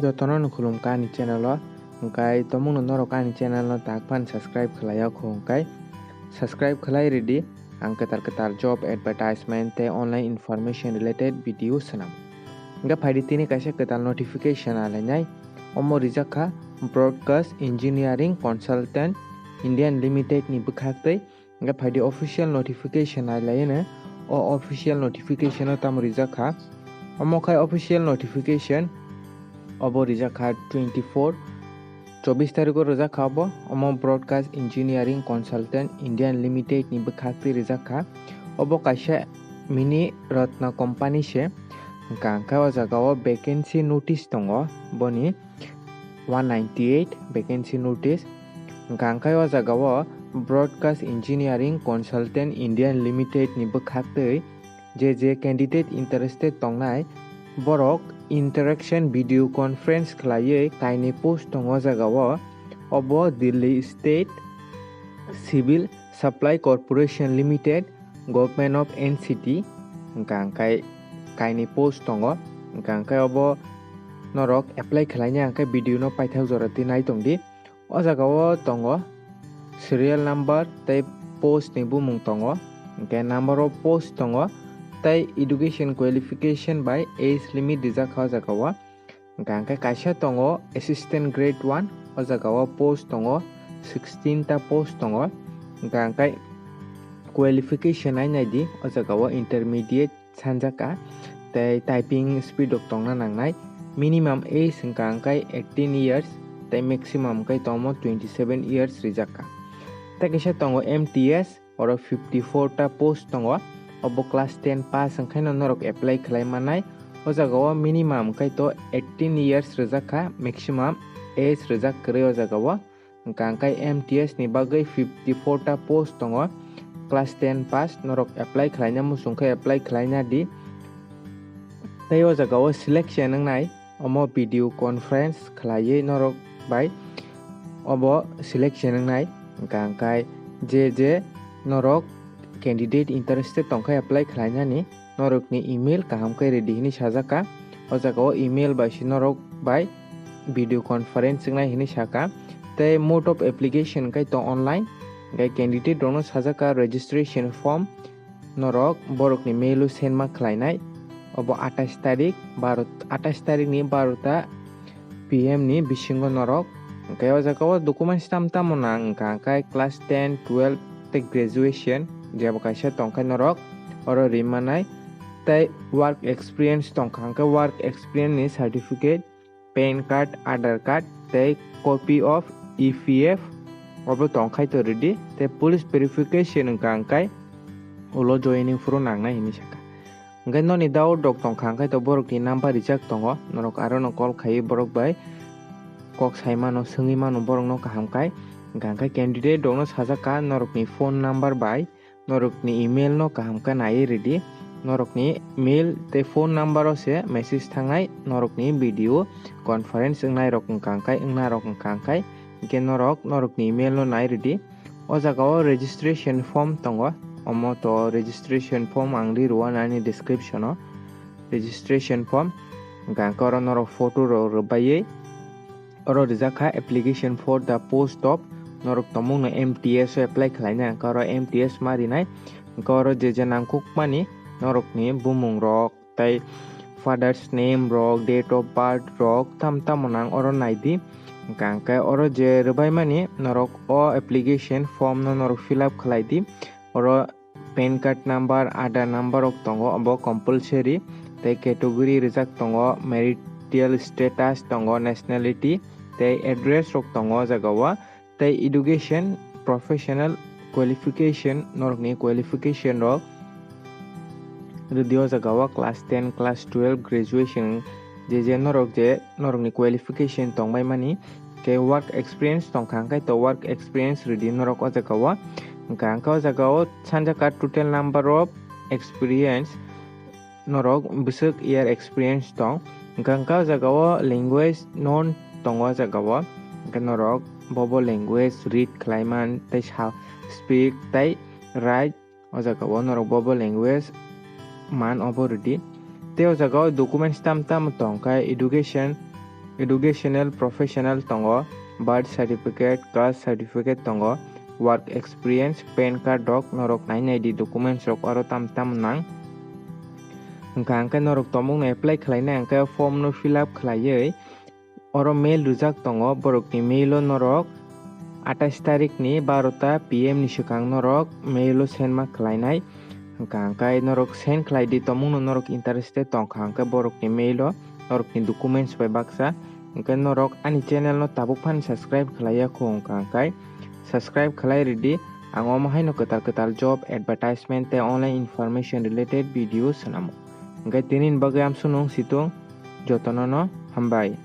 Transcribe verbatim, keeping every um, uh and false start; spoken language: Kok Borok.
Jotono no khulumkha ani channel o, hwnkhe tomungno norok ani channel no tak phan subscribe khwlai ya kho hwnkhe subscribe khwlai ridi, ang kwtal kwtal job advertisement tei online information related video swnam. Hwnkhe phaidi tini kaisa kwtal notification alainai, omo rijak kha Broadcast Engineering Consultant Indian Limited ni bwkhak tei. Hwnkhe phaidi official notification nai lai no. O official notification o tamo rijak kha? Omo khai official notification, obo rijak kha twenty four, chobbish tarikh o rijak kha obo. Omo Broadcast Engineering Consultant Indian Limited ni bwkhak twi rijak kha. Obo kaisa mini Ratna company se. Hwnkha hwnkhe o jaga o vacancy notice tongo boni one ninety eight vacancy notice. Hwnkha hwnkhe o jaga o Broadcast Engineering Consultant Indian Limited ni bwkhak twi je je candidate interested tongnai borok interaction video conference khwlaiwi kainwi post tongo o jaga o. Obo Delhi State Civil Supply Corporation Limited, Government of N C T, hwnkha hwnkhe kainwi post tongo. Hwnkha hwnkhe obo norok apply khwlaina hwnkhe video no paithak jora twi nai tongdi. O jaga o tongo serial number tei post ni bumung tongo, hwnkhe number of post tongo, tei education qualification bai age limit rijak kha o jaga o. Hwnkha hwnkhe kaisa tongo assistant grade one, o jaga o post tongo sixteen ta post tongo. Hwnkha hwnkhe qualification ai naidi, o jaga o intermediate sanjak kha, tei typing speed rok tongna nangnai. Minimum age hwnkha hwnkhe eighteen years tei maximum hwnkhe tongmo twenty seven years rijak kha. Tei kaisa tongo M T S, oro fifty four ta post tongo. Obo class ten pass hwnkhe no norok apply khwlai mannai. O jaga o minimum hwnkhe to eighteen years rijak kha, maximum age rijak kwrwi o jaga o. Hwnkha hwnkhe M T S ni bagwi fifty four ta post tongo. Class ten pass norok apply khwlaina muchung khe apply khwlaina di. Tei o jaga o selection wngnai, omo video conference khwlaiwi norok bai obo selection wngnai. Hwnkha hwnkhe je je norok candidate interested tongkhe apply khwlainani, norokni email kaham khe ready hinwi sajak kha. O jaga o email bai se norok bai video conference wngnai hinwi sakha. Tei mode of application khe to online, hwnkhe candidate rokno sajak kha registration form, norok borokni mail o send ma khwlainai. Obo atais tarik, baro, atais tarik ni baro ta P M ni bisingo norok. Hwnkhe o jaga o documents tam tamo nang, hwnkha hwnkhe class ten, twelve tei graduation jebo kaisa tongkhe norok oro ri manai. Tei work experience tongkha hwnkhe work experience ni certificate, pan card, Aadhaar card tei copy of E P F obo tongkhai to ready. Tei police verification hwnkha hwnkhe ulo joining phuru nangnai hinwi sakha. Hwnkhe noni doubt rok tongkha hwnkhe to borokni number rijak tongo, norok arono call khaiwi borok bai kok sai mano, swngwi mano borokno kaham khai. Hwnkha hwnkhe candidate rokno sajak kha norokni phone number bai norokni email no kaham khe naiwi ridi. Norokni mail tei phone number o se message thangnai norokni video conference wngnai rok hwnkha hwnkhe, wngna rok hwnkha hwnkhe, hwnkhe norok norokni email no nai ridi. O jaga o registration form tongo, omo to registration form ang ri rwo nani description o registration form. Hwnkha hwnkhe oro norok photo rok rwbaiwi oro rijak kha application for the post of, norok tongmungno M T S o apply khwlaina, hwnkhe oro M T S ma rinai, hwnkhe oro je je nangkukmani norokni bumung rok tei father's name rok, date of birth rok tam tamo nang oro naidi. Hwnkha hwnkhe oro je rwbaimani norok o application form no norok fill up khwlaidi. Oro pan card number, Aadhaar number rok tongo, obo compulsory. Tei category rijak tongo, marital status tongo, nationality, tei address rok tongo o jaga o. Tei education, professional qualification, norokni qualification rok rwdi o jaga o, class ten, class twelve, graduation, je je norok je norokni qualification tongbaimani. Khe work experience tongkha, hwnkhe to work experience rwdi norok o jaga o. Hwnkha hwnkhe o jaga o sanjak kha total number of experience, norok bwswk year experience tong. Hwnkha hwnkhe o jaga o language non tongo o jaga o. Hwnkhe norok bobo language read khlaiman tei sa, speak tei write. O jaga o norok bobo language man obo rwdi. Tei o jaga o documents tam tamo tong khe education, educational professional tongo, birth certificate, caste certificate tongo, work experience, pan card rok norok nai nai di documents rok oro tam tam nang. Hwnkha hwnkhe norok tomung no apply khlainai hwnkhe form no fill up khlaiwi oro mail rwjak tongo, borokni mail o norok atais tarik ni barota P M ni swkang norok mail o send ma khlainai. Hwnkha hwnkhe norok send khlai di tomung no norok interested tongkha hwnkhe borokni mail o norokni documents bai baksa. Hwnkhe norok ani channel no tabuk phano subscribe khlaiya kho hwnkha hwnkhe subscribe khlai ridi. Ang omo haino kwtal kwtal job advertisement tei online information related video swnamo. Hwnkhe tini ni bagwi amsonong situng, jotono no hambai.